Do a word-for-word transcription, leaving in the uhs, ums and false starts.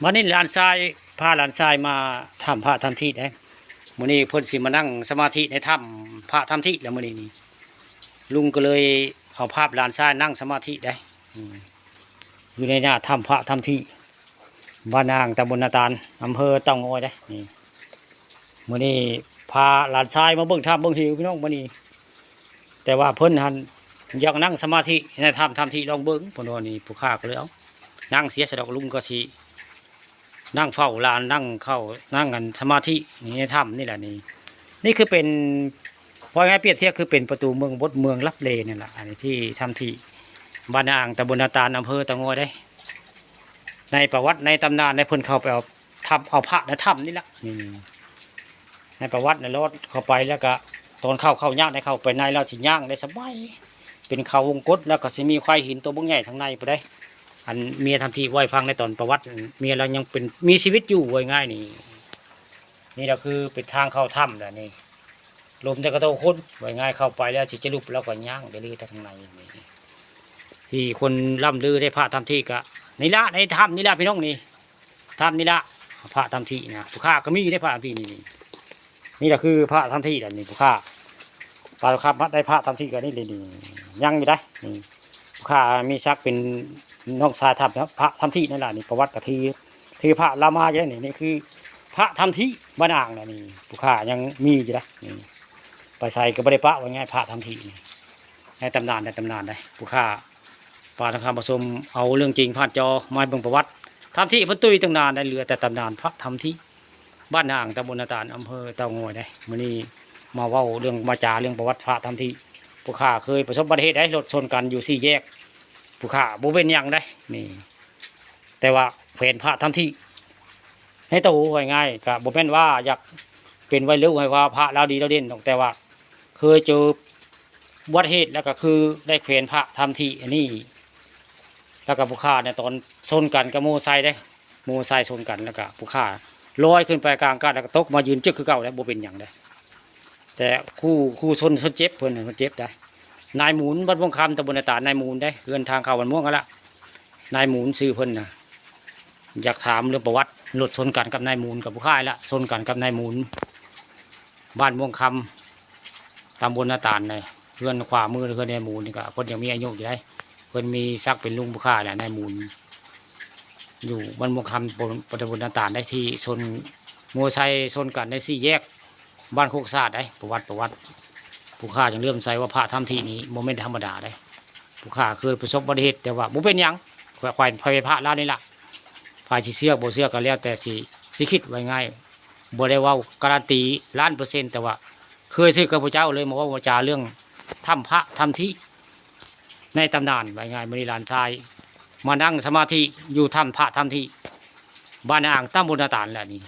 มื้อนี้หลานชาย พาหลานชายมาถ้ำพระธรรมทิได้ มื้อนี้เพิ่นสิมานั่งสมาธิในถ้ำพระธรรมทิแล้ว มื้อนี้นี่ ลุงก็เลยเอาภาพหลานชายนั่งสมาธิได้ อืม อยู่ในหน้าถ้ำพระธรรมทิ บ้านอ่าง ตำบลนาตาล อำเภอเต่างอยได้ นี่ มื้อนี้พาหลานชายมาเบิ่งถ้ำเบิ่งเหวพี่น้อง มื้อนี้ แต่ว่าเพิ่นหั่นอยากนั่งสมาธิในถ้ำ ธรรมทิ ลองเบิ่ง เพิ่นว่านี่ ผู้ข้าก็เลยเอา นั่งเสียสะดอก ลุงก็สินั่งเฝ้าหลาน นั่งเข้า นั่งกันสมาธินี่ในถ้ำนี่แหละนี่ นี่คือเป็น ว่าง่ายเปรียบเทียบคือเป็นประตูเมืองบด เมืองลับแลนี่แหละ อันนี้ที่ถ้ำทิ บ้านอ่าง ตำบลนาตาล อำเภอเต่างอยได้ ในประวัติในตำนานในเพิ่นเข้าไปเอาถ้ำ เอาพระในถ้ำนี่แหละ นี่ ในประวัติในรอดเข้าไปแล้วก็ตอนเข้า เข้ายากได้ เข้าไปในแล้วสิย่างได้สบาย เป็นเขาวงกต แล้วก็สิมีควายหินตัวบักใหญ่ทางในพุ้นได้ อันเมียธรรมทิเว้าให้ฟังในตอนประวัติ เมียลาวยังเป็น มีชีวิตอยู่ ว่าง่ายนี่ นี่แหละคือเป็นทางเข้าถ้ำแหละนี่ ลมแต่กระโตคน ว่าง่ายเข้าไปแล้วสิจะลุกแล้วก็ย่างได้เลยทางในนี่ ที่คนล่ำลือได้พระธรรมทิก็นี่ละ ในถ้ำนี่ละพี่น้องนี่ ถ้ำนี่ละ พระธรรมทินะ ผู้ข้าก็มีได้พระธรรมทินี่ นี่ นี่แหละคือพระธรรมทิแหละนี่ ผู้ข้า ปาลคามได้พระธรรมทิก็นี่เลยนี่ ยังอยู่ได้นี่ ผู้ข้ามีศักดิ์เป็นน้องชายธรรม พระธรรมทินั่นแหละนี่ ประวัติก็คือ คือพระรามาอยู่นี่ นี่คือพระธรรมทิบ้านอ่างนะนี่ ผู้ข้ายังมีอยู่ได้นี่ ไปใส่ก็บ่ได้ปะ ว่าง่าย พระธรรมทินี่ ในตำนาน ในตำนานได้ ผู้ข้า ปาลคามผสมเอาเรื่องจริงผ่านจอมาให้เบิ่งประวัติ ธรรมทิเพิ่นตุ้ยตั้งนานได้ เหลือแต่ตำนานพระธรรมทิ บ้านอ่าง ตำบลนาตาล อำเภอเต่างอยได้ มื้อนี้มาเว้าเรื่อง มาจาเรื่องประวัติพระธรรมทิ ผู้ข้าเคยประสบอุบัติเหตุได้ รถชนกันอยู่สี่แยก ผู้ข้าบ่เป็นหยังได้นี่ แต่ว่าแขวนพระธรรมทิในตู้ ว่าง่ายก็บ่แม่นว่าอยากเป็นไวรัลให้ว่าพระลาวดีลาวเด่นดอก แต่ว่าเคยเจออุบัติเหตุแล้วก็คือได้แขวนพระธรรมทิอันนี้ แล้วก็ผู้ข้าเนี่ยตอนชนกันกับมอไซค์เด้ มอไซค์ชนกันแล้วก็ผู้ข้าลอยขึ้นไปกลางอากาศแล้วก็ตกมายืนจึกคือเก่าแล้ว บ่เป็นหยังเด้ แต่ผู้ ผู้ชน ชนเจ็บ เพิ่นน่ะ เพิ่นเจ็บได้ นายหมูน บ้านม่วงคำ ตำบลนาตาล นายหมูนได้ เฮือนทางเข้าบ้านม่วงนั่นละ นายหมูนชื่อเพิ่นน่ะ อยากถามเรื่องประวัติ รถชนกันกับนายหมูน กับผู้ข้าละ ชนกันกับนายหมูน บ้านม่วงคำ ตำบลนาตาลเลย เฮือนขวามือ เฮือนนายหมูนนี่ก็เพิ่นยังมีอายุอยู่ได้ เพิ่นมีศักดิ์เป็นลุงผู้ข้าแหละ นายหมูน อยู่บ้านม่วงคำ ตำบลนาตาลได้ ที่ชนมอไซค์ชนกันในสี่แยก บ้านโคกสะอาดได้ ประวัติ ประวัติ ผู้ข้ายังเลื่อมใสว่าพระธรรมทินี่บ่แม่นธรรมดาได้ ผู้ข้าเคยประสบอุบัติเหตุ แต่ว่าบ่เป็นหยัง ฝ่าย ฝ่ายพระลาวนี่ล่ะ ฝ่ายสิเชื่อบ่เชื่อก็แล้วแต่สิ สิคิด ว่าง่าย บ่ได้เว้าการันตีล้านเปอร์เซ็นต์ แต่ว่าเคยถือกับพระเจ้าเลยมาเว้ามาจาเรื่องถ้ำพระธรรมทิในตำนาน ว่าง่าย มื้อนี้หลานชายมานั่งสมาธิอยู่ถ้ำพระธรรมทิ บ้านอ่าง ตำบลนาตาลแหละนี่